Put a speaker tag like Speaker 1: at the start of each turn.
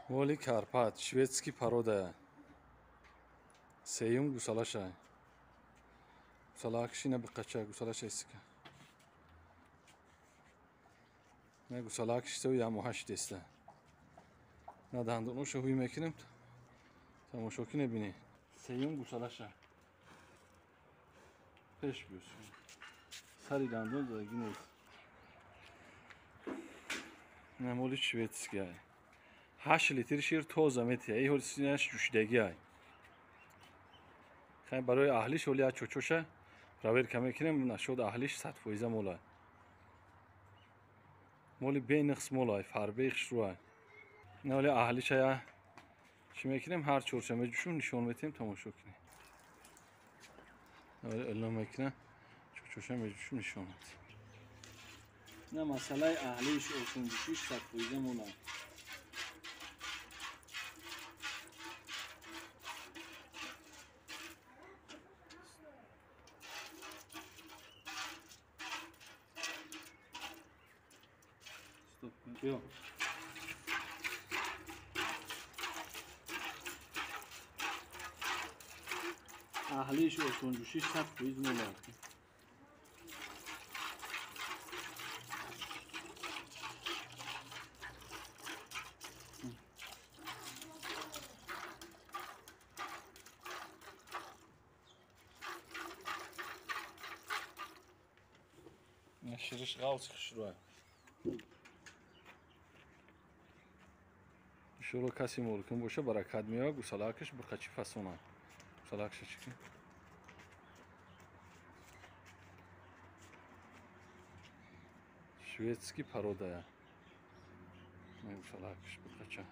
Speaker 1: Моли Карпат, шведский порода. Сеюм гусалаша. Гусалакши на биқача, гусалаша истика. На гусалакши сев яму ҳашт деста. На дандонуша ҳуй мекунем. Тамошо ки небинӣ. Сеюм гусалаша. Пеш бюс. Сари дандон задагӣ нест. На моли шведский ай. 8 литр шир тоза метия. Ин ҳоли синаш ҷӯшидагӣ ай. Хай барои аҳлиш ҳоли як чочоша проверка мекунем, нашуд аҳлиш 100% мола. Моли бенақс мола, фарбеи хушрӯ. На ҳоли аҳлиша я чӣ мекунем, ҳар чорша меҷӯшум нишон метиҳем, тамошо кунем. На ҳоли эълон мекунам, чочоша меҷӯшум нишон метиҳем. На масъалаи аҳлиш осонҷӯшиш 100% мола. Биё. Аҳлиш осонҷӯшиш 100% мола. Шириш ғалч хушрӯ. Иншоалло каси моликун боша, баракат меояд, гусалакаш биқачи фасона. Гусалакша чӣ? Шведский порода. Гусалакаш биқача.